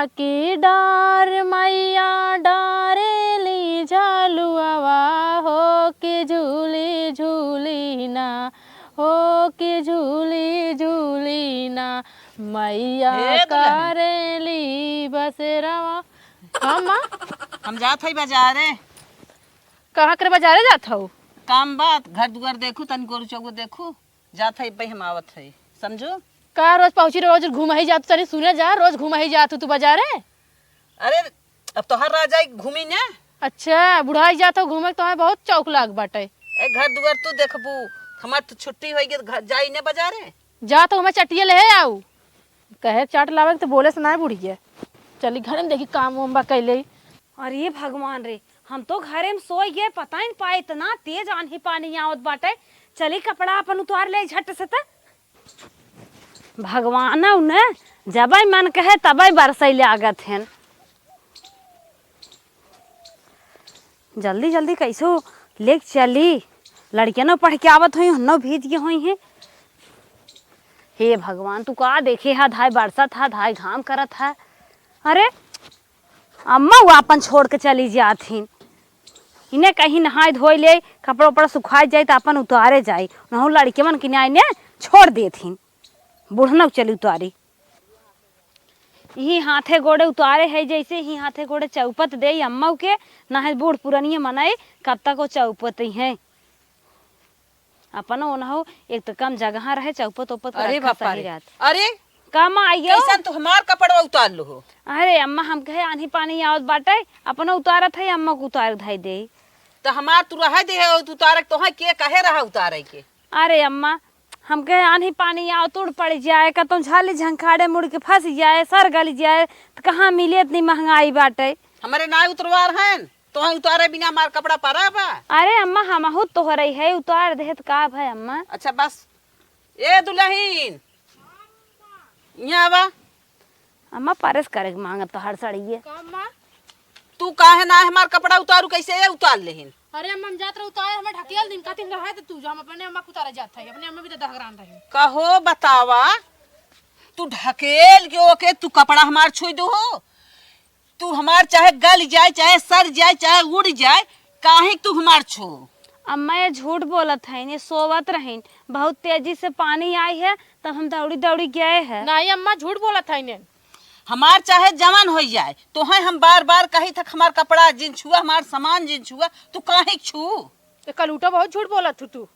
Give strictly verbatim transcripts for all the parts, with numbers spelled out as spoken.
की डार मैया डारेली झलुआवा, हो के झूली झूली ना, हो के झूली झूली ना, मैया हे दुल्हन। करेली बसेरवा। हाँ माँ। हम जात हई बाजारे। कहाँ करे बाजारे जात हऊ? काम बा, घर दुआर देखू, तनी गोरू चौगो देखू। जात हई, अब्बे हम आवत हई, समझू? का रोज पहुँची, रोज घूम ही जात, तनी सुने जा, रोज घूम ही जात तू बाजारे। अरे, अब तोहार राजा घूमी ने। अच्छा, बुढ़ाई जात हो घूमे, तोहार बहुत चौक लाग बाटे। ए, घर दुआर तू देखबू, हमार तो छुट्टी होई गई, घर जाई ने बाजारे। जा तो हमें चटिया ले आऊ। कहे चाट लावे के तो बोले से ना बुढ़िया। चली घर में देखी काम वाम बा कैले। अरे भगवान रे, हम तो घरे में सोई गए, पता ही न पाए इतना तेज आन्ही पानी आवत बाटे। चली कपड़ा अपन उतार ले झट से त। भगवान ने जबै मन कहे तबै बरसै लागत हन। जल्दी जल्दी कैसो लेके चली, लड़कियनो पढ़ के आवत होई, हन्नो भीज गए होई हैं। हे भगवान, तू का देखे हा, धाय बरसत हा, धाय घाम करत हा। अरे अम्मा, वो आपन छोड़ के चली जात हिन। इन्हें कहीं नहाए धोए ले, कपड़ा उपड़ा सुखाए जाए तो अपन उतारे जाए, नहु लड़के मन किने आइने छोड़ देत हिन। बुढ़नौ चली उतारी। यही हाथे गोड़े उतारे है, जैसे ही हाथे गोड़े चौपत दे अम्मा के, ना है बूढ़ पुरानिये मनई कब तक वो चौपत ही है। अपन ओनहु एक तो कम जगह रहे, चौपत ओपत अरे रखा बापा सही रे। रहत। अरे, का माँ आइयो? कैसन तू हमार कपड़वा उतार लो हो? अरे अम्मा, हम कहे आन्ही पानी आवत बाटे, अपनो उतारत है, अम्मा को उतार धाई दे। तो हमार तू रहे दे है, तू उतारे, तोहे के कहे रहा उतारे के? अरे अम्मा, हम कहे आन्ही पानी आवत उड़ पड़ जाए, कतौ झाली झंखाड़े मुड़ के फंस जाए, सर गल जाए, तो कहाँ मिले इतनी महंगाई बाटे? हमारे ना उतरवार हैं, तोहे उतारे बिना हमार कपड़ा परा बा? अरे अम्मा, हमहू तोहरे है, उतार देहे त का भय अम्मा? अच्छा बस। ए दुलहिन, यहाँ आवा। अम्मा, परेस करे के मांगत तोहार सड़िये। का अम्मा? तू काहे ना हमार कपड़ा उतारू, कैसे ये उतार लेहिन? अरे अम्मा, हम जात रहे उतारे, हमें ढकेल दिन, कहती रहे तो तू जो हम अपने अम्मा को उतारे जात है, अपने अम्मा भी तो दहगरान रही। कहो बतावा, तू ढकेल के ओके तू कपड़ा हमार छुई दू हो? तू हमार चाहे गल जाए, चाहे सर जाए, चाहे उड़ जाए, काहे तू हमार छू? अम्मा, ये झूठ बोलत हईन, ये सोवत रहीन, बहुत तेजी से पानी आई है, तब हम दौड़ी दौड़ी गए हैं। नहीं अम्मा, झूठ बोलत हईन। हमार चाहे जवन हो जाए, तोहे हम बार बार कही थक हमार कपड़ा जिन छुआ, हमार सामान जिन छुआ, तू काहे छू? ये कलूटा बहुत झूठ बोलत हू तू।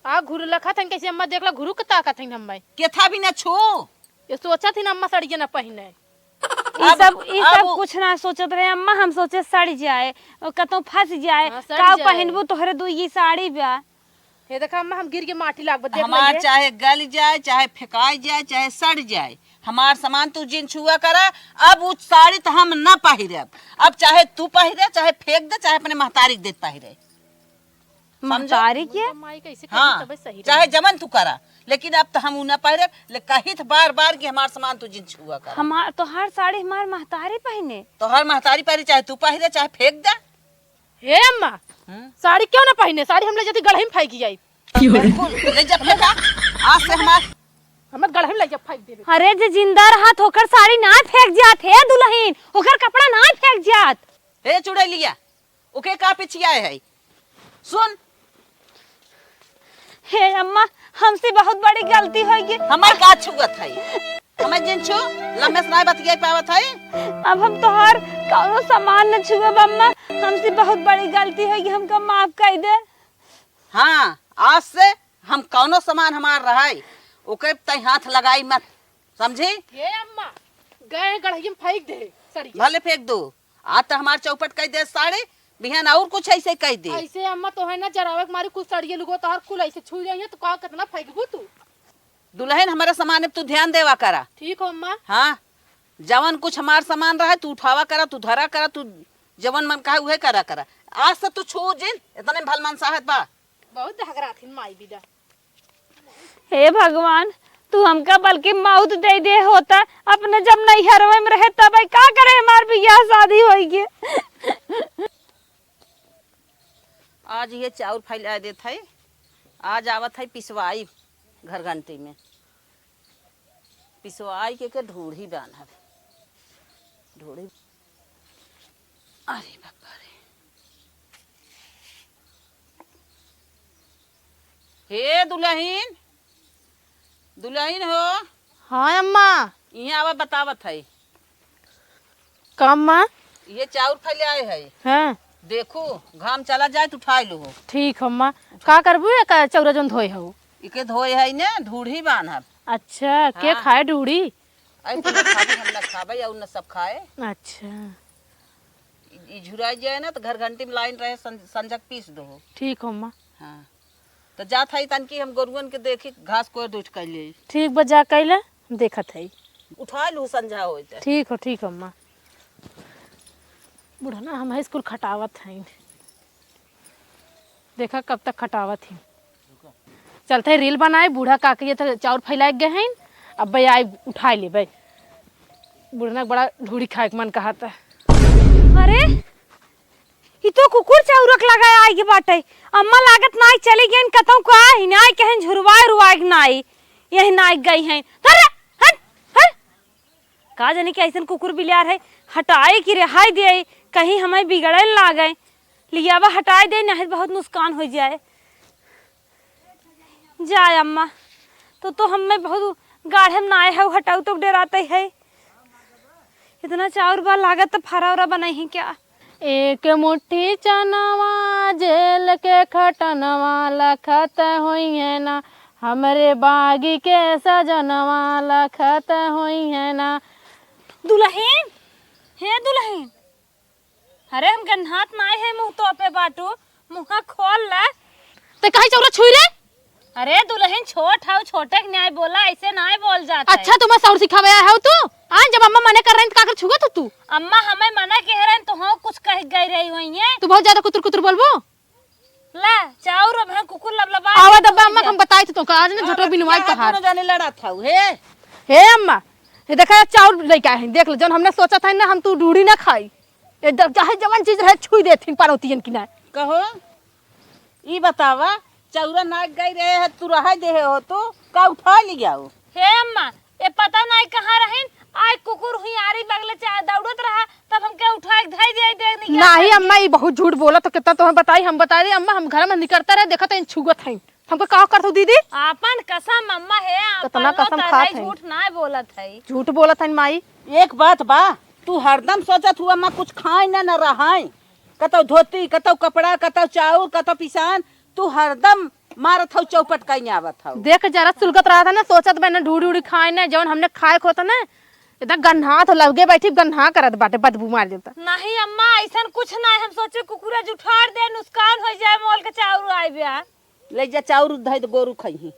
आ घुर लखत हन, कैसे अम्मा देख ला, घुरु के ताकत हन हम्मे। केथा भी न छू। ये सोचत हन अम्मा सड़िया न पहिने। ई अब, सब, ई अब सब उ- कुछ ना सोचत रहे अम्मा, हम सोचे सड़ जाए, और कतौ फंस जाए, हाँ, सड़ का जाए। पहिनबू, तोहरे दू ई साड़ी बा। हे देखा अम्मा, हम गिर के माटी लागब, देख हमार लइए। चाहे गल जाए, चाहे फेंकाई जाए, चाहे सड़ जाए, हमार सामान तू जिन छुआ करा। अब उ साड़ी तो हम न पहिरब। अब चाहे तू पहिरे, चाहे फेंक दे, चाहे अपने महतारी के देत पहिरे। समझो? महतारी के? माई कैसे कही हाँ, तबे सही चाहे रही। जमन तू करा, लेकिन अब तो हम उ ना पहिरे, ले कही तो बार बार कि हमार सामान तू जिन छुआ करा। हमार, तोहार साड़ी हमार महतारी पहिने? तोहार महतारी पहिरे, चाहे तू पहिरे, चाहे फेंक दे। हे अम्मा, हम्म? साड़ी क्यों ना पहिने? साड़ी हम ले जाती गढ़ई में फेंकी जाई। बिल्कुल, ले जा फेंका। आज से हमार हमार गढ़ई में ले जा फेंक देबे। अरे जे जिंदा रहत ओकर साड़ी ना फेंक जात हे दुलहिन, ओकर कपड़ा ना फेंक जात। हे चुड़ैलिया, ओके का पिछियाए है? सुन। हे अम्मा, हमसे बहुत बड़ी गलती होइ गई। हमार का छुअत है? हमें जिन छू, लम्बे से नाय बतियाई पावत है। अब हम तोहार कौनो सामान न छुअब अम्मा, हमसे बहुत बड़ी गलती होइ गई, हमका माफ कर दे। हाँ, आज से हम कौनो सामान हमार रहाई, ओके तई हाथ लगाई मत, समझी? ये अम्मा, गए गढ़ई में फेंक दे सड़िया। भले फेंक दो, आज तो हमार चौपट कई दे साड़ी, बिहान और कुछ ऐसे कई दे। ऐसे अम्मा तो है ना जरावे के मारी कुछ सड़िया लुगो तोहर कुल ऐसे छू जाइए तो का कितना फेंकबू तू? दुलहिन, हमारे सामान पे तू ध्यान देवा करा। ठीक हो अम्मा। हाँ, जवन कुछ हमार सामान रहे तू उठावा करा, तू धरा करा, तू जवन मन कहे उहे करा करा। आज से तू छू जिन, इतने में भलमनसाहत बा। बहुत दहगराथिन माई बिदा। हे भगवान, तू हमका बल्कि मौत दे दे होता, अपने जब नैहरवे में रहे तब का करे हमार बियाह शादी होई गे। आज ये चाउर फैला देत है, आज आवत है पिसवाई घर घंटी में, पिसवाई के, के ढूढ़ी बांधब। ढोड़े। अरे बाबा रे। हे दुलहिन, दुलहिन हो। हाँ अम्मा। इहाँ आवा, बतावत है। का अम्मा? ये चाउर फैलाए है। हाँ। देखू, घाम चला जाए तो उठाइ लू। ठीक हो अम्मा। का करबू ये का चौरा जौन धोए हो? इके धोए है ने, ढूढ़ी बांधब। अच्छा, के हाँ। खाए ढूढ़ी? अरे तू न खाबे, हम न खाबे, और न सब खाए। अच्छा। ई, ई झुराई जाए ना तो घर घंटी में लाइन रहे, सं-, संझक पीस दो। ठीक हो अम्मा। हाँ। तो जात है तनकी हम गोरुअन के देखी, घास कोड़ दूठ कर ले। ठीक बा, जा कैले, हम देखत है। उठा लू संझा होई त। ठीक हो, ठीक हो अम्मा। बुढ़ना हम है स्कूल खटावत हैं। देखा कब तक खटावत ही। चलते हैं रील बनाए, बूढ़ा काकी ये तो चाउर फैलाए गए हैं, अब भाई आए उठाए लेबे। बुढ़ना के बड़ा ढूढ़ी खाए के मन कहत है। अरे, ई तो कुकुर चाउरक लगाए आइ के बाटे। अम्मा लागत नाई चली गइन कतहु का ही नाई, कहीं झुरवाए रुआए के नाई, यही नाई गई हैं। अरे, हट, हट। का जाने कि अइसन कुकुर बिलार है, हटाए कि रिहाई दे, कहीं हमें बिगड़े न लागे। लियावा हटाए दे, नहीं बहुत नुकसान हो जाए। जाए अम्मा, तो, तो हमें बहुत गाढ़े में ना आए है, हटाऊ तो डराते है। इतना चाउर बा, लागत तो फरा उरा बनाई है क्या? एक मुट्ठी चनवा जेल के खटनवा लखत होइहैं ना, हमरे बागी के सजनवा लखत होइहैं ना। दुलहिन, हे दुलहिन, अरे हम गन्हात नाय है, मुँह तोपे बाटू, मुँह खोल ले। ते काहे चौरा छुई रे? अरे दुलहिन छोट हौ, छोटे के न्याय बोला, ऐसे नाय बोल जात है। अच्छा, तुम्हें सौर सिखावे आया हौ तू? हाँ, जब अम्मा मने कर रही त का कर छुआ तू, तू? अम्मा हमें मना कह रहे हैं, तो हाँ कुछ कह गई रही हुई है। तू बहुत ज्यादा कुतुर कुतुर बोलबो। ला, चाउर अब हम कुकुर लबलबा आवा दे दब्बा अम्मा, हम बताई तो का, आज ना झोटो बिनवाई तहार। दोनों जाने लड़ा था, हे। हे अम्मा, ये देखा चाउर लेके आए हैं, देख लो, जौन हमने सोचा था ना, हम तू ढूढ़ी ना खाई। ये जब चाहे जवन चीज रहे, छुई देथिन पारौतियन की ना। कहो, ई बतावा, चौरा नाक गई रहे है, तू रहा दे हो, तू का उठा लियाओ? हे अम्मा, ये पता नहीं कहाँ रहिन, आए कुकुर हुई आरी बगले चा-, दौड़त रहा, तब हमके उठा के धई दे, दे निकाल नहीं दे। अम्मा, ई बहुत झूठ बोलत हो, कितना तोहन बताई, हम बता दे अम्मा, हम घर में निकलता रहे, देखत हईन छुअत हईन। हमको का करत हो दीदी? आपन कसम अम्मा है, कितना आपन कसम मत खात है, है। झूठ ना बोलत है। झूठ बोलत है माई। एक बात बा, तू हरदम सोचत हुआ अम्मा कुछ खाए ना, ना रहाए, कतौ धोती, कतौ कपड़ा, कतौ चाउर, कतौ पिसान, तू हरदम मारत हौ, चौपट कहीं आवत हौ। देख, जरा सुलगत रहत है ना, सोचत बा ना, ढूढ़ी उड़ी खाए ना, जौन हमने खाए के होता ना, इतना गन्हा तो लगे बैठी, गन्हा करत बाटे, बदबू मार देता। नहीं अम्मा, ऐसन कुछ नहीं, हम सोचे कुकुरा जुठार दे, नुकसान हो जाए, मोल के चाउर आए बा। ले जा, चाउर धइ दे, गोरू खइहीं।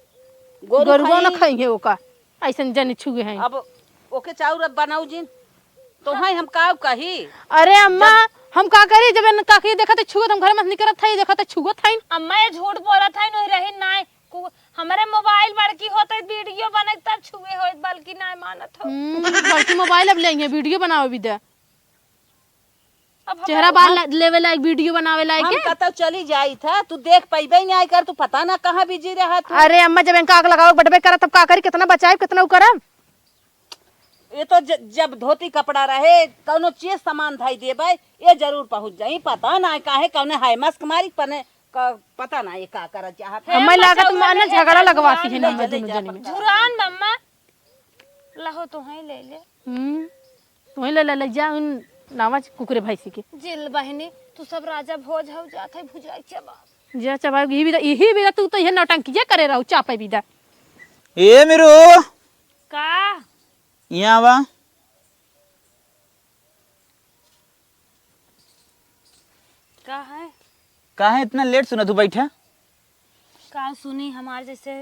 गोरू गोरुआ न खइहीं। खइहीं ओका, ऐसन जन छुए हैं। अब ओके चाउर अब बनाऊ जिन, तो हैं हम का कही? अरे अम्मा, जब हम का करी, जब इन काकी देखत छुअत, हम घर में से निकरत है, देखत छुअत है। अम्मा, ये झूठ बोलत है, नहीं रही नाय। कु-, हमरे मोबाइल बड़की होत है, वीडियो बनत तब छुए होत, बल्कि नाय मानत हो। हम्म, बल्कि मोबाइल अब लेंगे, वीडियो बनावे भी दे। अब हम चेहरा बार ला-, लेवे लायक, वीडियो बनावे लायक हम है। कतौ चली जाई था, तू देख पइबे नहीं आई कर, तू पता ना कहाँ बिजी रहा तू। अरे अम्मा, जब इनका आग लगावे बटबे करा, तब का करी, कितना बचाई, कितना उ करब? ये तो ज-, जब धोती कपड़ा रहे, कौनो चीज सामान धई देबे, ये जरूर पहुँच जाई। पता ना काहे कौने हाय मस्क मारी, पने क-, पता ना ये का करत चाहत है। हमें अम्मा, लागत चाउर माने ले झगड़ा जा, लगवाती झुरान है ना ले हम जा, दोनों ले जा, जनी में। पक्का। झुरान मम्मा, लहो तो हैं ले ले। हम्म, तो हैं ले ले, ले जा उन नावा कुकुरे भैंसी के। जिल बहिनी, तू सब राजा भोज हौ, जात है भुजाई चबा। जा चबा, यही बिदा, यही बिदा तू तो ये नौटंकी जे करे रहू, चापे बिदा। ए मिरू। का? यहाँ आवा। का है? काहे इतना लेट सुनत हूँ, बैठा? का सुनी, हमार जैसे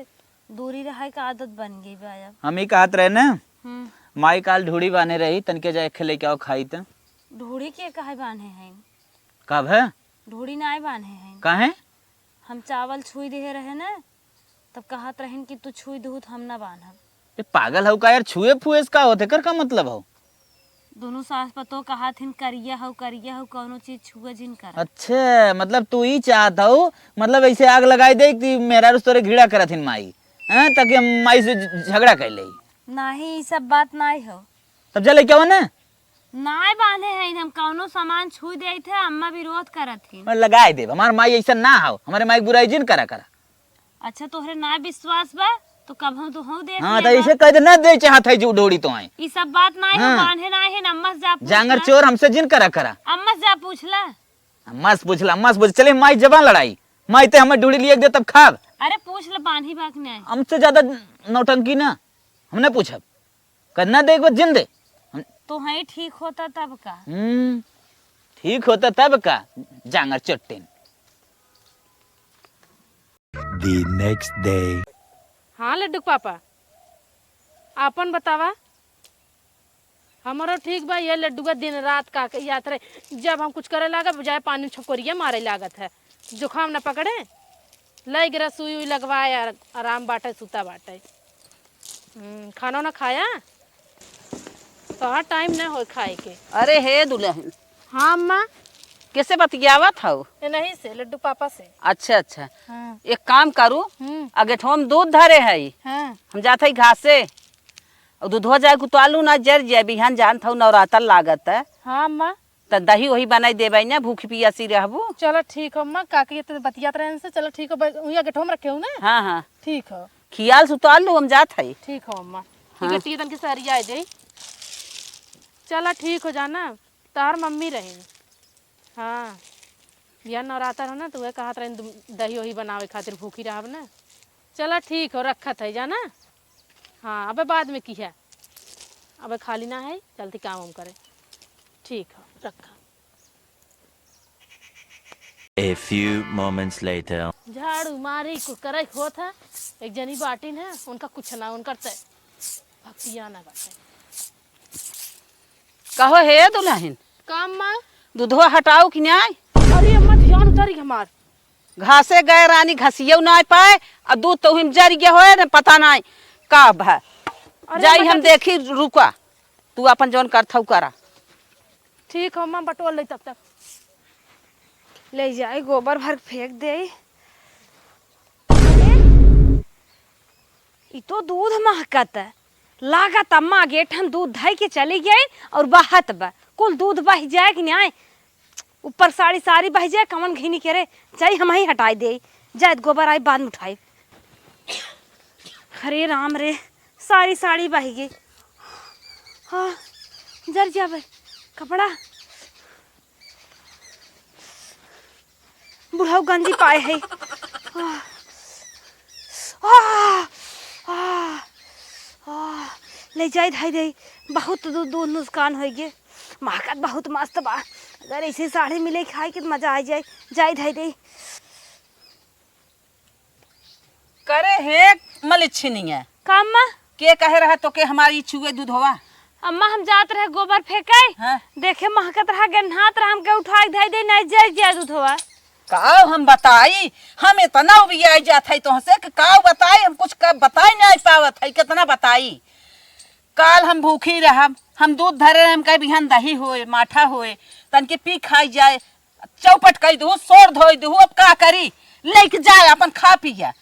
दूरी रहे का आदत बन गई बा अब। हम ही कहत रहे ना, हम्म। माई काल ढूढ़ी बांधे रही, तनके जाए खेले के आओ खाई त। ढूढ़ी के काहे बांधे हैं? कब है? ढूढ़ी नाय बांधे हैं। काहे? हम चावल छुई दिहे रहे ना, तब कहत रहिन कि तू छुई दुहू त हम ना बान्हब। ए, पागल हऊ का यार? छुए फुए से का होत? एकर का मतलब हऊ? दोनों सास पतोह कहत हिन, "करिया हऊ, करिया हऊ, कौनो चीज छुआ जिन कर।" अच्छा, मतलब तू ई चाहत हऊ, मतलब ऐसे आग लगाई दे कि मेहरारू से तोरे घृणा करत हिन माई, हैं? ताकि हम माई से झ-, झगड़ा कर ले। नाही, ई सब बात नाही हो। तब जा लेके आओ ना। नाय बांधे हैं, हम कौनो सामान छू देत है, अम्मा विरोध करत हैं। मैं लगाए देब, हमार माई ऐसा ना हो, हमारे माई बुराई जिन करा करा। अच्छा, तोहरे ना विश्वास बा, तो कब हम तो हूँ देख हाँ, तो लेबा। ऐसे कह दे, ना दे चाहत है जो ढोड़ी तो आए। ई सब बात ना है, हाँ। बांधे ना है, अम्मा से जा पूछ जांगर ला। चोर हमसे जिन करा करा। अम्मा से जा पूछ ला। अम्मा से पूछ ला, अम्मा से पूछ, चले माई जबान लड़ाई, माई ते हमें ढोड़ी लिया दे तब खाब। अरे पूछ ले, बांधी बा कि नहीं। हमसे ज्यादा नौटंकी ना, हम ना पूछब। करना दे एक बार जिन दे। हम तो है ठीक होता तब का। हम्म, ठीक होता तब का, जांगर चट्टिन। The next day. हाँ लड्डू के पापा, आपन बतावा। हमरो ठीक बा, ये लड्डुआ दिन रात का के याद रहे। जब हम कुछ करे लागब, जाए पानी में छपकोरिया मारे लागत है, जुकाम न पकड़े। लइ गिरा सुई उई लगवाए, आ-, आराम बाटे, सुता बाटे। हम्म, खाना ना खाया? तोहार टाइम ना होए खाए के। अरे हे दुल्हन। हाँ अम्मा। कैसे बतियावत हऊ? ए नहीं से, लड्डू पापा से। अच्छा, अच्छा। हाँ। एक काम करू, हम्म। अगेठवा में दूध धरे हई। हाँ। हम जात हई घासे। और दूधवा जाए कुतालू ना, जर जाए, बिहान जानत हऊ नवरात्र लागत है। हाँ अम्मा। त दही वही बनाई देबै ना, भूखी पियासी रहबू। चलो ठीक हो अम्मा, काकी ये तो बतियात रहन से, चलो ठीक हो, ब-, उही अगेठवा में रखे हो ना? हाँ, हाँ। ठीक हो। खियाल सुताल लू, हम जात हई। ठीक हो अम्मा। ठीक है, हाँ। टीतन के सरिया आ जाई। चलो ठीक हो जाना, तार मम्मी रही। हाँ, बिहान नवरात्र हो ना, तो वह कहत रही दु-, दही वही बनावे खातिर भूखी रहब ना। चलो ठीक हो, रखत है जाना। हाँ, अबे बाद में की है, अबे खाली ना है, चलती काम हम करे। ठीक हो, रखा। A few moments later. झाड़ू मारी कुल करे होत है, एक जनी बाटिन है, उनका कुछ ना, उनकर ते भक्तिया ना बाटे। कहो हे दुल्हन, का अम्मा? दूधवा हटाऊ कि नाय? अरे अम्मा, ध्यान उतरी हमार। घासे गए रानी, घसियौ नाय पाए, आ दूध तो उहिम जरि गए होए न, पता नाय का भा। अरे जाई अम्मा, हम का देखी, रुका, तू अपन जौन करथौ करा। ठीक हो अम्मा, बटोर ले तब तक। ले जाए, गोबर भर फेंक दे। अरे, ई तो दूध महकत है। लागत अम्मा गेठन दूध धइ के चली गई और बहत बा। कुल दूध बह जाए कि नाय? ऊपर साड़ी, साड़ी बह जाए, कवन घिनी के रे? जाई हम ही हटाई दे। जाए गोबर आई बाद में उठाई। अरे राम रे, सारी साड़ी बह गई। हाँ, जर जाबे कपड़ा। बुढ़ऊ गंजी पाए है। आह, आह, आह, आह, ले जाई धाई दे, बहुत दू-, दूध नुकसान होइ गे। महकत बहुत मस्त बा। अगर ऐसे साड़ी मिले खाए के त मजा आ जाए। जाई धाई दे। करे हे मलिछिनिया। का अम्मा? के कहे रहा तोके हमारी छुए दूधवा? अम्मा, हम जात रहे गोबर फेंके, हाँ। देखे महकत रहा, गन्हात रहा, हमके उठाई धाई दे, नहीं जाए जाए दूधवा। का हम बताई, हम इतना उबियाई जात है तोहसे कि का बताई, हम कुछ का बताई नहीं पावत है, कितना बताई। काल हम भूखी रहब, हम दूध धरे रहे, हम कहे बिहान दही होए, माठा होए, तन के पी खाई जाए, चौपट कई दू, सोर धोई दू, अब का करी? लेके जाए, अपन खा पिया।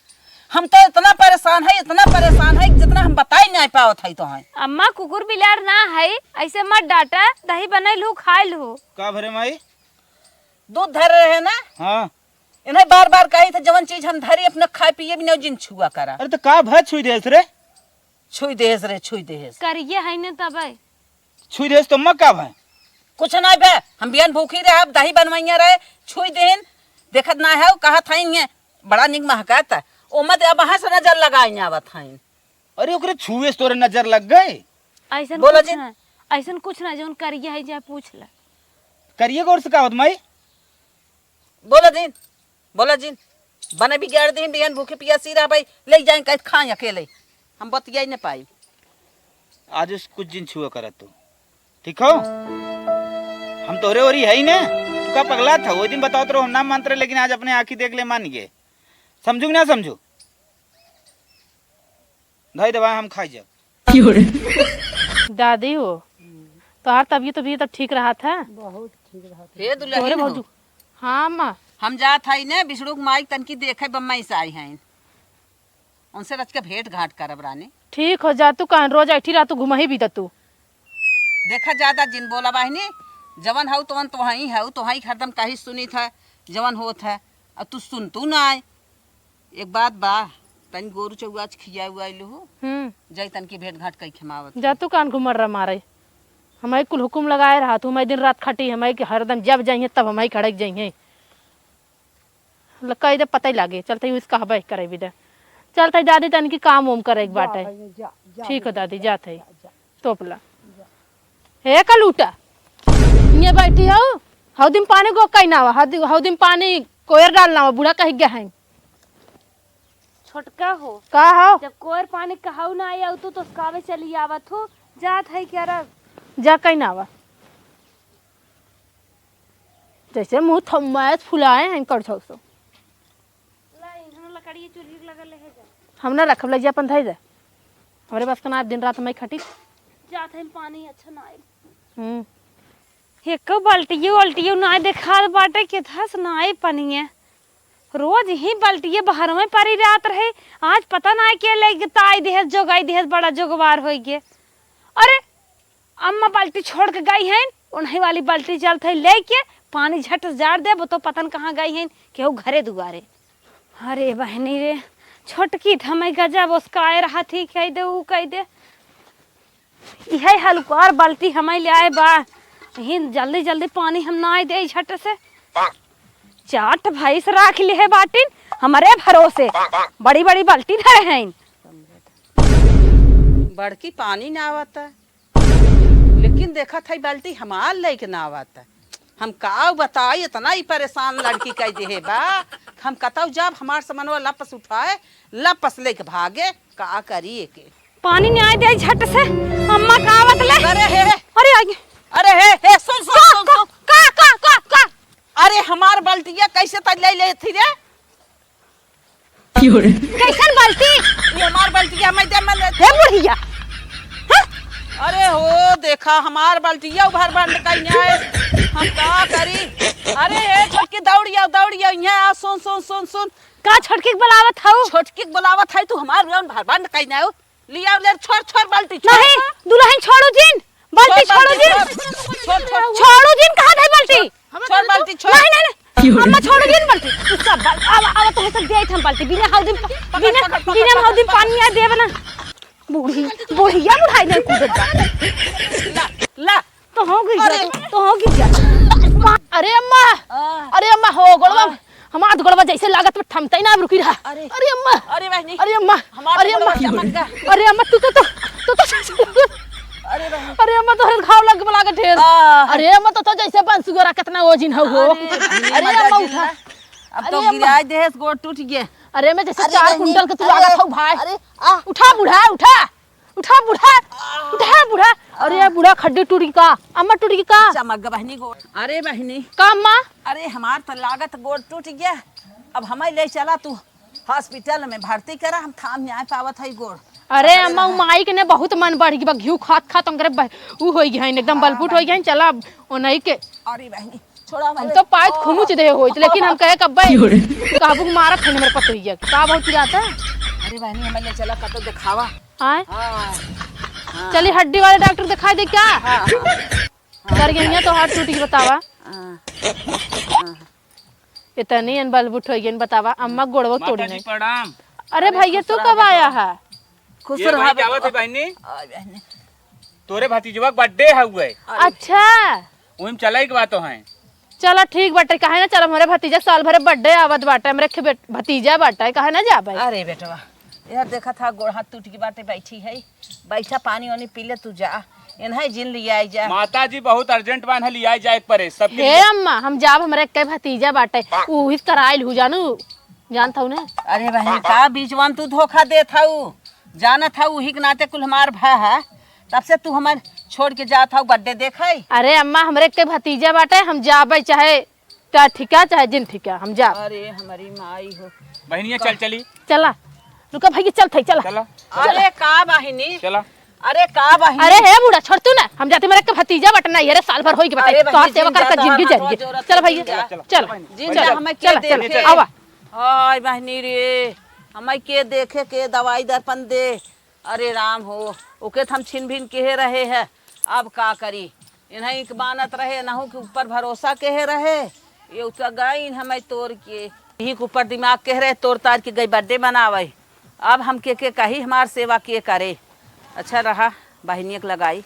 हम तो इतना परेशान है, इतना परेशान है, जितना हम बताई नहीं पावत है तो है। अम्मा, कुकुर बिलार ना है, ऐसे मत डांटा, दही बनैलहू, खाइलहू। का भरे माई? दूध धर रहे ना? हाँ। इन्हें बार बार कही थे, जवन चीज हम धरी अपना खाए पिए भी नहीं, जिन छुआ करा। अरे तो का भा छुई देस रे? छुई देस रे, छुई देस। करिए है न तबे। छुई देस तो अम्मा का भा? कुछ नहीं बे, हम बिहान भूखी रहे, अब दही बनवाइया रहे, छुई देन, देखत ना है, कहा था इन्हें, बड़ा निक महकत है। ओ मत अब वहाँ से नजर लगाई आवत हैं। अरे ओकरे छुए से तोरे नजर लग गए? ऐसन बोला कुछ जी। ना, ऐसन कुछ ना, जौन करिए है, जा पूछ ले। करिए गौर से का होत माई? बोला जिन, बोला जिन। बने बिगाड़ दिन, बिहान भूखे पियासी रह भाई, ले जाए कहीं खाए अकेले। हम बतियाई न पाई। आज उस कुछ जिन छुआ करत तू, ठीक हो? हम तोहरे ओरी है ही ना, तू का पगला था? वो दिन बताओ तो हम ना मानत रहे, लेकिन आज अपने आँखी देख ले मान गए। समझू कि ना समझू? धाई दवाई हम खाई जाब। दादी हो, तोहार तबियत, तबियत अब ठीक रहा था? बहुत ठीक रहा था। हे दुल्हन तोहरे हो। भौजू। हाँ अम्मा। हम जात हई ने, बिसड़ू के माई तनकी देखे बम्मई से आई हैं। उनसे रच के भेंट घाट करब रानी। ठीक हो जा, तू कान रोज ऐठी रह, तू घुमही भी त तू। देखा, ज्यादा जिन बोला बहिनी, जवन हऊ तवन तोहई हऊ, तोहई हरदम कही सुनित है, जवन होत है, अब तू सुनतू नाय। एक बात बा, तनी गोरू चउआ आज खिया उआ लूहू, हम्म। जाई तनकी भेंट घाट कई खेमावत। जा तू कान घुमर रहा मारे, हमई कुल हुकुम लगाए रहा तू, हमई दिन रात खटी, हमई के हरदम जब जाइए तब हमई खड़क जाइए। ल-, कह दे, पता ही लागे। चलते ही उसका हबे करे भी दे। चलते ही दादी, तन की काम उम करे एक जा बाटे। भैया, जा, जा ठीक हो बेटा, दादी, जा, जात है। जा, जा। तोपला। जा। हे कलूटा, ये बैठी हो, हौदी में पानी गो कहीं ना आवा, हौदी, हौदी में पानी कोयर डालना हो, बूढ़ा कहीं गए हैं। छोटका हो। का हो? जब कोयर पानी कहू ना आई, तू तो कावे चली आवत हो, जात है क्या रब? जा कहीं ना आवा। जैसे मुँह थम्मैस फुलाए हैं करछौ सो। ला, इन्हन लकड़ी चूल्ही के लगा ले है जा। हम ना रखब, ले जा अपन धई दे। हमरे बस का ना दिन रात में खटी। जात है पानी अच्छा ना आए। हम्म। एको बाल्टियो, उल्टियो ना देखात बाटे, के धस ना आए पनिया। रोज ही बाल्टिये बाहर में परी रहत रहे। आज पता ना के लेके ताई देहस, जोगाई देहस, बड़ा जोगवार होई गे। अरे, अम्मा बाल्टी छोड़ के गई हैं, उन्हीं वाली बाल्टी चलत है लेके, पानी झट से जार दे, वो तो पता न कहाँ गई हैं, केहू घरे दुआरे। अरे बहनी रे, छोटकी त हमें गजब उसकाए रहा थी, कह दे, ऊ कह दे। इहे हलुकार बाल्टी हमें ले आए बा। यही जल्दी जल्दी पानी हम ना दे झट से। चाट भैंस राख लिहे बाटिन हमरे भरोसे। बड़ी बड़ी बाल्टी धरे हैं। बड़की पानी ना आवता, लेकिन देखत है बाल्टी हमार लेके ना आवता। हम का बताई, इतना ही परेशान लड़की कह दे है बा। हम कतौ जाब, हमार समनवा लपस उठाए, लपस लेके भागे, का करी एके। पानी न्याय दे झट से, अम्मा का आवत ले। अरे हे, हे। अरे आगे। अरे हे, हे, सुन, सुन, का, सुन, का, सुन। का, का, का, का? अरे हमार बाल्टिया कैसे तक ले ले थी रे? कैसन बाल्टी? ये हमार बाल्टिया, मैं दे, मैं ले। हे बुढ़िया। हाँ? अरे हो, देखा हमार बाल्टिया उभर बंद कहीं है। हम का करी? अरे हे छोटकी दौड़िया, दौड़िया, यहाँ आ, सुन, सुन, सुन, सुन। का छोटकी के बुलावत हऊ? छोटकी के बुलावत है, तू हमार उभर बंद कहीं है। लिया ले, छोड़, छोड़ बाल्टी, छोड़, नहीं, छोड़। दुल्हन छोड़ो जिन, बाल्टी छोड़ छोड़ो बाल्टी, जिन। छोड़, छोड़, छोड़। छोड़ो जिन, कहा था बाल्टी? छोड़ बाल्टी, छोड़। नहीं, नहीं, नहीं। अम्मा छोड़ो जिन बाल्टी। तू सब बाल-, आवा, आवा, तो सब दे हम बाल्टी। बिना हौदी में, पकड़, बिना, पकड़, पकड़, बिना पकड़, हौदी में पकड़। पानी आ देब ना। बूढ़ी, बुढ़िया बुढ़ाई नहीं कूदत बा। ला, ला। तो हो गई अरे। जा, तो हो गई जा। अरे अम्मा, आ। अरे अम्मा हो, गोड़वा, आ। हमार गोड़वा जैसे लागत में ठमतई ना, रुकी रहा। अरे। अरे अम्मा, अरे बहनी, अरे अम्मा, हमार अरे अम्मा, गोड़वा चमक गया। अरे अम्मा, तू तो, तू, तू तो अरे बहनी। अरे अम्मा, तोहरे घाव लग लागत ढेर। आ। अरे अम्मा, तो, तो जैसे बंसुअरा कितना ओजिन हो, हो। अरे बहनी, अरे मजा अम्मा, जिन उठा। ना। अब अरे तो अम्मा। गिराए देहस, गोड़ टूट गए। अरे मैं जैसे अरे चार बहनी, कुंटल के तू अरे, लागत हऊ भाई। अरे, आ। उठा बूढ़ा, उठा। उठा बूढ़ा, उठा बूढ़ा। अरे बूढ़ा, खड्डी टूट गई का? अम्मा टूट गई का? चमक गए बहनी गोड़। अरे बहनी। का अम्मा? अरे हमार तो लागत गोड़ टूट गया, अब हमें ले चला तू hospital में भर्ती करा, हम थाम न्याय पावत है गोड़। अरे अम्मा, उ माई के ने बहुत मन बढ़ गई बा, घिउ खात खात उनकरे ब-, उ होइ गई है, एकदम बलबुट होइ गई है, चला अब ओनही के। अरे बहनी, छोड़ा हम हमारे। तो पाइत खुमुच दे होइत, लेकिन हम कहे कब्बे क्यों रे? कहबू कि मारत है हमरे पतोहिया के। का बहुत पिराता? अरे बहनी, हमें ले चला कतो दिखावा। आय? हाँ। हाँ। चली हड्डी वाले डॉक्टर दिखाई दे क्या? हाँ, हाँ। हाँ। कर गई है तो हाथ टूट के बतावा। हाँ। हाँ। इतनी अन बलबुट हो गई बतावा, अम्मा गोड़वो माता तोड़ी जी, नहीं। प्रणाम। अरे अरे भैया, खुश तू रहा कब आया बेटवा। है? खुश ये रहा भाई बेटवा। जावत है बहनी। आय बहनी। तोरे भतीजवा के birthday है हुए। अरे। अच्छा। वही में चला एक बात तो है। चला ठीक बाटे, काहे ना चला, हमरे भतीजा साल भरे birthday आवत बाटे, हमरे खे बेट-, भतीजा बाटे, काहे ना जाबे? अरे बेटवा, यार देखा था गोड़ हाथ टूट के बाटे, बैठी है, बैठा पानी वानी पी ले तू जा, इन्हें जिन लियाई जा। माता जी बहुत urgent बान है, लियाई जाए के परे, सबके हे लिए। अम्मा, हम जाब, हमरे एक भतीजा बाटे, उही कराइल हु जानू, जानत हऊ ना। अरे बहनी, का बीचवन तू धोखा देत हऊ? जानत हऊ, उही के नाते कुल हमार भा है, तब से तू हमार छोड़ के जात हऊ birthday देखे। अरे अम्मा, हमरे एक भतीजा बाटे, हम जाबे चाहे का ठिका, चाहे जिन ठिका, हम जाब। अरे हमारी माई हो। बहनिया, चल चली। चला, रुका भैया, चल थे, चला। चला। अरे का बहनी? चला। अरे का बहनी? अरे हे बूढ़ा, छोड़ तू ना, हम जाते, मेरा के भतीजा बटना है रे, साल भर होई के बताई, अरे बहनी, तोहार सेवा जिन करता जाता जिंदगी हमार जरिए। जोरत चल भैया, जिंदा। चल, चल, जिंदा चल, हमें के चल, चल, देखे? आवा। हाय बहनी रे, हमें के देखे, के दवाई दर्पण दे। अरे राम हो, ओके त हम छिन भिन केहे रहे है। अब का करी, इन्हें एक मानत रहे, नहु के ऊपर भरोसा केहे रहे, ये उतर गई हमें तोड़ के। यही के ऊपर दिमाग केहे रहे, तोड़ तार के गई birthday मनावे। अब हम के के कही, हमार सेवा के करे। अच्छा रहा, बहिनिया के लगाई।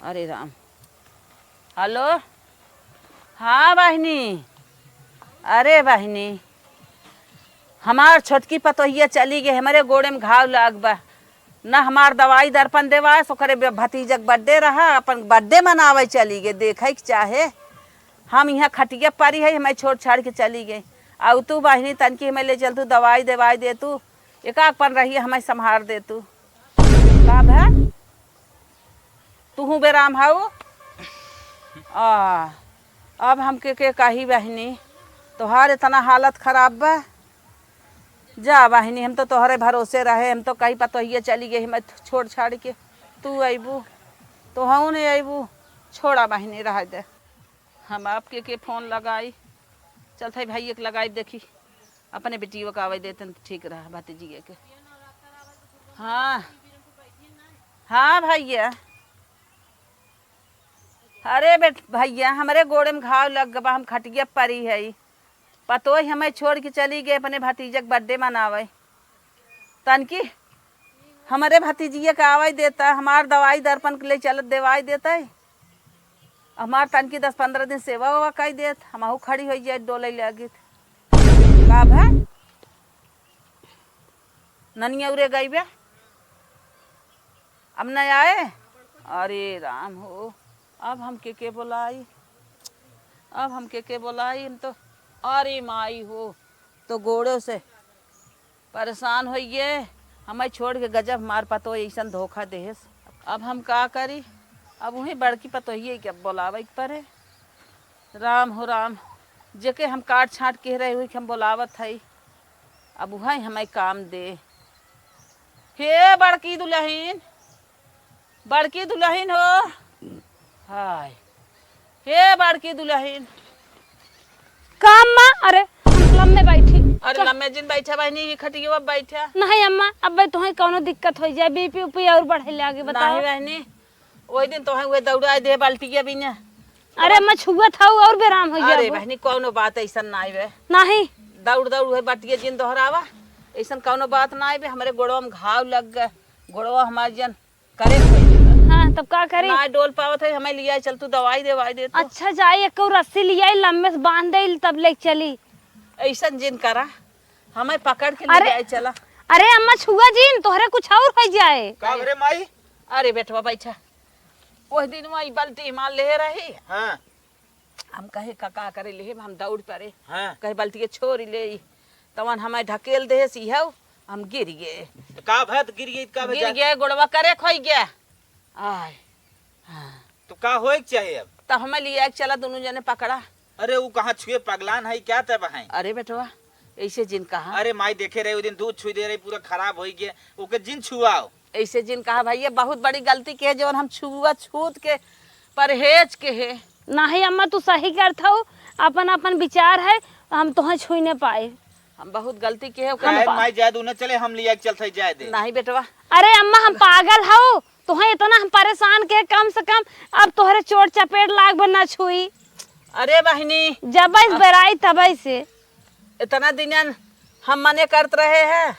अरे राम, हेलो, हाँ बहिनी, अरे बहिनी, हमार छोटकी पतोहिया चली गई, हमरे गोड़े में घाव लाग बा। ना हमार दवाई दर्पण देवास, ओकरे बे-, भतीजक birthday रहा, अपन birthday मनावे चली गई, देखे के चाहे। हम यहाँ खटिया पारी है, हमें छोड़ छाड़ के चली गई। आउ तू बहिनी तनकी हमें ले चल, तू दवाई देवाई दे, तू एकाक पन रही, हमें संभार दे तू। का भा? तुहूँ बेराम हऊ? आ, अब हमके के कही बहिनी, तोहार इतना हालत खराब बा। जा बहिनी, हम तो तोहरे भरोसे रहे, हम तो कही पतोहिए चली गई, हमें छोड़ छाड़ के तू अइबू, तोहू नहीं अइबू। छोड़ा बहिनी, रह दे। हम आपके के फोन लगाई, चलत है भैया के लगाई, देखी अपने बेटियों का आवे देते न तो ठीक रहा भतीजिए के। हाँ, हाँ भैया। अरे बेट भैया, हमरे गोड़े में घाव लग गवा, हम खटिया परी है। पतोह हमें छोड़ के चली गई अपने भतीजे के birthday मनावे। तनकी हमरे भतीजिए के आवे देता, हमार दवाई दर्पण के ले चलत देवाई देता है। हमार तनकी दस पन्द्रह दिन सेवा वेवा कई देत, हमहू खड़ी होइ जाए, डोले लागित। का भा? ननिया उरे गई बे? अब न आए? अरे राम हो, अब हम के के बोलाई? अब हम के के बोलाई? हम तो, अरे माई हो, तो गोड़ों से परेशान होइए, हमें छोड़ के गजब हमार पतोह ऐसन धोखा देहेस। अब हम का करी? अब वही बड़की पतोहिए के अब बोलावे के पड़े। राम हो राम, जेके हम काट छाँट के रहे हुई के हम बोलावत हई, अब वही हमें काम दे। हे बड़की दुलहिन, बड़की दुलहिन हो, हाय, हे बड़की दुलहिन। का अम्मा? अरे, हम लम्मे बैठी। अरे, का? लम्मे जिन बैठा बहिनी, ही खटिया बैठा। नहीं अम्मा, अब तोहे कौनो दिक्कत होइ जाए, BP उपी और बढ़े लागे, बताओ। नहीं बहिनी, वही दिन तोहे उहे दौड़ाए दे बाल्टिया बिना। अरे अम्मा, छुअत हऊ और बेराम होइ जाए। अरे बहिनी, कौनो बात ऐसन नहीं बे। नहीं। दौड़ दौड़ उहे बाटिया जिन दोहरावा, ऐसन कौनो बात नहीं बे। हमरे गोड़वा में घाव लग गए, गोड़वा हमार जन करे खोई देला। हाँ, तब का करी? ना डोल पावत है, हमें लिया चल, तू दवाई देवाई दे तो। अच्छा, जाई, एक रस्सी लियाई, लम्बे से बांध दे, तब ले चली। ऐसन जिन करा, हमें पकड़ के ले अरे, जाए चला। अरे अम्मा, छुआ जिन, तोहरे कुछ और हो जाए। का रे माई? अरे बेटवा, बैठा। वह दिन वही बाल्टी मार ले रही। हाँ। हम कहे, "का, का करे ले, हम दौड़ पड़े।" हाँ। कहे, "बाल्टी के छोड़ ले।" तवन हमें ढकेल दे, सीहौ, हम गिर गए। तो का भत गिर गई, का गिर भत? गए, गोड़वा करे खोई गया। आय। हाँ। तो का होए के चाहे अब? तो हमें लिया के चला, दोनों जने पकड़ा। अरे, उ कहाँ छुए, पगलान है क्या तब है? अरे बेटवा, ऐसे जिन कहा। अरे माई, देखे रहे, उ दिन दूध छुई दे रही, पूरा खराब हो गया, ओके जिन छुआओ। ऐसे जिन कहा भैया, बहुत बड़ी गलती के है, जवन हम छुआ छूत के परहेज के है। नहीं अम्मा, तू सही करत हऊ, अपन अपन विचार है, हम तोहे छुई न पाए। हम बहुत गलती के है, ओकरा काहे पा- माई, जाए दे, उन्हें चले, हम लिया के चलते, जाए दे। नहीं बेटवा। अरे अम्मा, हम पागल हऊ, तोहे इतना हम परेशान के, कम से कम अब तोहरे चोट चपेट लाग भर ना छुई। अरे बहिनी, जब इस अब बेराई तब से। इतना दिनन हम मने करत रहे हैं,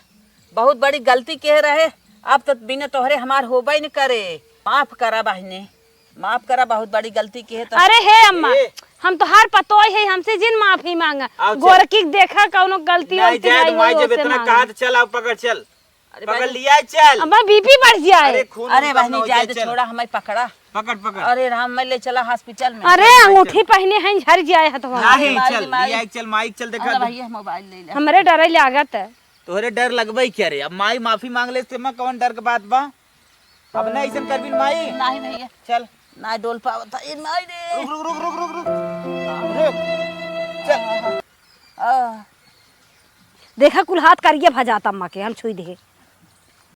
बहुत बड़ी गलती के रहे। अब तो बिना तोहरे हमार होबे न करे। माफ करा बहिनी, माफ करा, बहुत बड़ी गलती के है तो। अरे हे अम्मा, ए। हम तोहार पतोय है, हमसे जिन माफी मांगा। आओ, चल। गोरकी के देखा कौनो गलती नहीं, वलती जाए नहीं दो, माई, होई, जब ओसे इतना मांगा। कहा तो चल, आओ, पकड़, चल। अरे पकड़ बहिनी। लिया, चल। अम्मा, BP बढ़ जाए। अरे खून अरे वून कम बहिनी, हो जाए जाए, दे, चल। छोड़ा, हमें पकड़ा। पकड़, पकड़। अरे राम, मैं ले चला hospital में। अरे माई, अंगूठी चल। पहने हैं, झर जाए हथवा। नहीं, माई, चल, माई। लिया, चल, माई, चल, देखा अरे दे। भैया, mobile ले ले। हमरे डरे लागत है। तोहरे डर लगबे क्या रे? अब माई माफी मांग ले, तेमा कौन डर के बात बा? अब ना ऐसन करबिन माई। नहीं भैया। चल। ना डोल पावत है, ए माई रे। रुक, रुक, रुक, रुक, रुक, रुक। रुक। चल। आ। देखा कुल हाथ करिया भजाता अम्मा के, हम छुई दे।